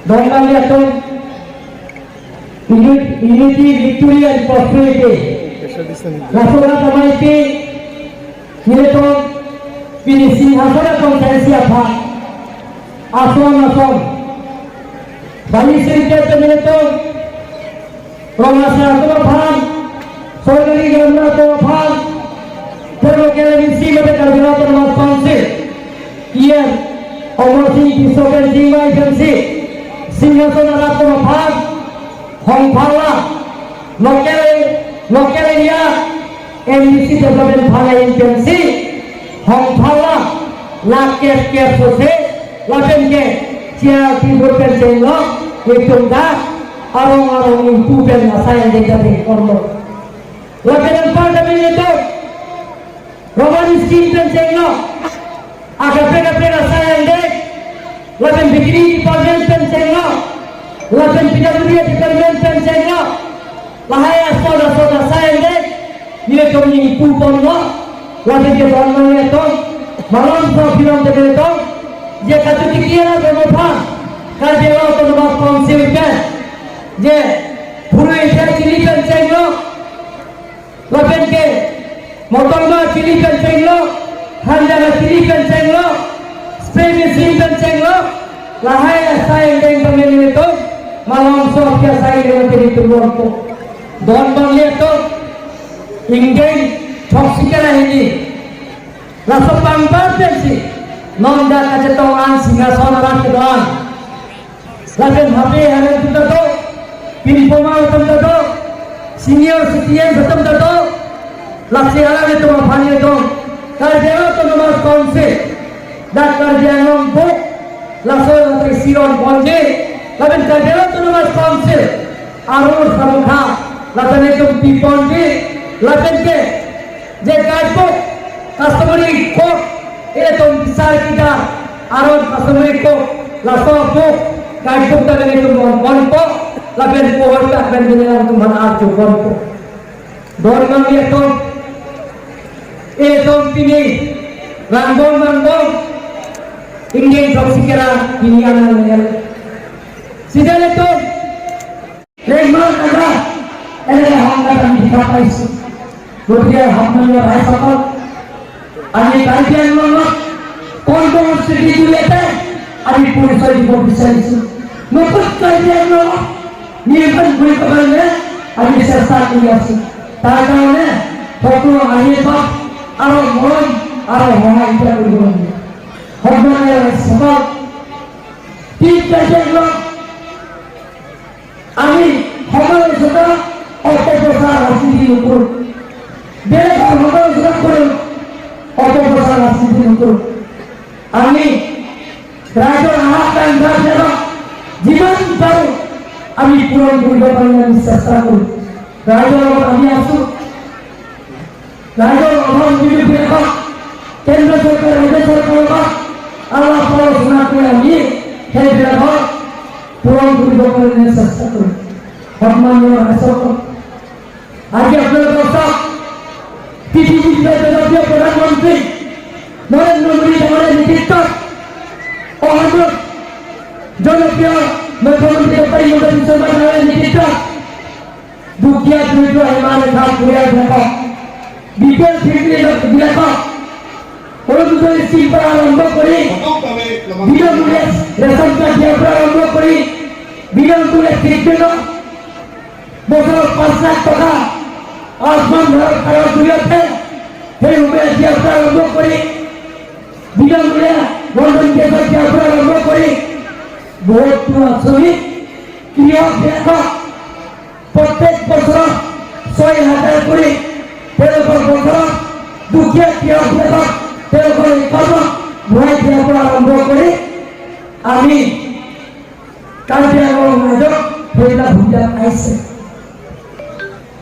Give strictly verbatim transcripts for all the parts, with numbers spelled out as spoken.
Don kami atum, unity, victory and prosperity. Laso la kamai pi, nelitum pini Singhason a constituency aphan ason ason bali sirkep nelitum Rong Asar atum aphan, sorkari gamna atum aphan, Karbi Anglong M A C mate Karbi Anglong Autonomous Council E M Amar Sing Tisso pen jingmai pensi Singhason arat atum aphan, Hongphala local, local area M D C development phala in pensi Hongphala lakh kep kep sose lapen ke chair table pen chenglo, itum ta arong arong ingpu pen asai angdeng ta dengkorlo. Lapen anparta pen itum Roman scheme pen chenglo, akaprek kaprek asai angdeng, lapen B T D department pen chenglo, lapen P W D department pen chenglo, lahai asai asai asai angdeng nelitum ingpu ponlo, lapen ke don nang nelitum, malomso aphi along te nelitum, je kachotiki arat atum aphan, Karbi Anglong Autonomous Council pen, je phurui pen chini pen chenglo, lapen ke motor ma chini pen chenglo, hanjana chini pen chenglo, spray machine pen chenglo, lahai asai angdeng pamili atum, malomso aphi asai angdeng pamili atum longpo. Don bang litum, ingdeng throksi kera hini, laso pangbar pensi non dak kachetong an Singhason arat kedo-an, lapen hape hare atum ta do, pinpoma atum ta do, senior citizen atum ta do, lasi alanglitum aphan itum Karbi Anglong Autonomous Council, dak Karbi Anglong bok, laso lasi siron ponji, lapen Karbi Anglong Autonomous Council arur samukha, lapen itum pi ponji, lapen ke je guidebook, customary code, itum bisar kidar aron customary code, laso book, guidebook ta itum pon ponpo, lapen pohor ta pen itum aphan arju ponpo. Don bang litum, itum pini rangbom rangbom ingdeng throksi kera pini anang nel. Sida itum Rengma kata, eneng hong kata kita paisi. Gotike hong kata raisakot. Ami Karbi Anglong lo, kon kon segi julete, ami purisoy dipo bisaisi. Nokot Karbi Anglong lo, nipan bui kabalne, ami sesta kuriasi. Takane, photo ahi pa, aro moron, aro honga ita kuribon. Hokmane raisakot. Ti Karbi Anglong lo, Ami hongkong seta otoprosar rajniti nangkok. Belek hongkong seta kori otoprosar rajniti nangkok. Ami rajor ahak dan rajor jiman baru ami puron puribo pangani sesta kori. Rajor ami asu Rajor obhang biduk biduk, kendra sorkar, rajya sorkar ba, alap alosona kori ami, he biduk puron puribo pangani sesta kori. Hokmane raisakot. Aji apnalok sab, P T G ka janapriya Pradhan Mantri Narendra Modi dangor netrito, ahadak janapriya Mukhyamantri Doctor Himanta Biswa Sarma dangor netrito, দুখীয়া দৰিদ্ৰ সীমাৰেখাৰ পৰিয়ালবিলাকক B P L ফেমিলিবিলাকক অৰুণোদয় স্কিম পৰা আৰম্ভ কৰি বিনামূলীয়া ration card দিয়াৰ পৰা আৰম্ভ কৰি বিনামূলীয়া ট্ৰিটমেণ্টৰ বছৰত পাঁচ লাখ টকা আয়ুষ্মান ভাৰত কাৰ্ডৰ জৰিয়তে সেই সুবিধা দিয়াৰ পৰা আৰম্ভ কৰি বিনামূলীয়া ৰন্ধন গেছৰ দিয়াৰ পৰা আৰম্ভ কৰি বহুতো আঁচনি কৃষকবিলাকক প্ৰত্যেক বছৰত ছয় হাজাৰ কৰি তেওঁলোকৰ বছৰত দুখীয়া কৃষকবিলাকক তেওঁলোকৰ একাউণ্টত ভৰাই দিয়াৰ পৰা আৰম্ভ কৰি আমি কাৰ্বি আংলং ৰাইজক সেইবিলাক সুবিধা পাইছে।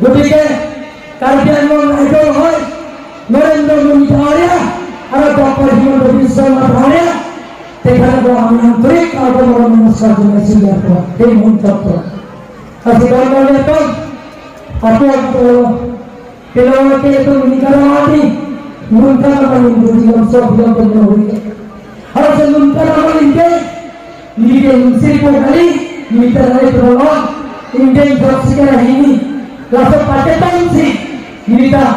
গতিকে কাৰ্বি আংলং ৰাইজৰ হৈ নৰেন্দ্ৰ মোদী ডাঙৰীয়া আৰু ডক্টৰ হিমন্ত বিশ্ব শৰ্মা ডাঙৰীয়া তেখেতক আমি আন্তৰিক কৰ্তব্য নমস্কাৰ জনাইছো ইয়াৰ পৰা, এই মঞ্চৰ পৰা। আজি গণতন্ত্ৰৰ আকৌ Pelawake itu lingkaran mati, lingkaran mati itu di dalam sop yang penuh. Harus lingkaran mati, Sri Pokali, nelitum rai Tolon, Indian Job Seeker hini, laso pateton si, nelitum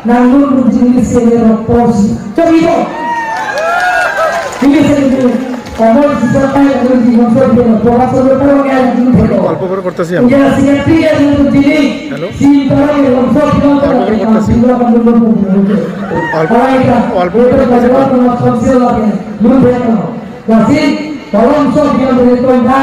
nanglun ruji neli senior post. Coba itu. Ini saya dulu. Omor sisa pai nanglun di Bangso Bidya, Bangso Bidya, Bangso Bidya. অল্প করে করতেছি আমি। India Secretary ya nanglun dili. Hello? Si para ya Bangso Bidya, Bangso Bidya, Bangso Bidya. অল্প, অল্প করে করতেছি। Bangso Bidya, Bangso Bidya. Lasi, Tolon Bangso Bidya, Bangso Bidya.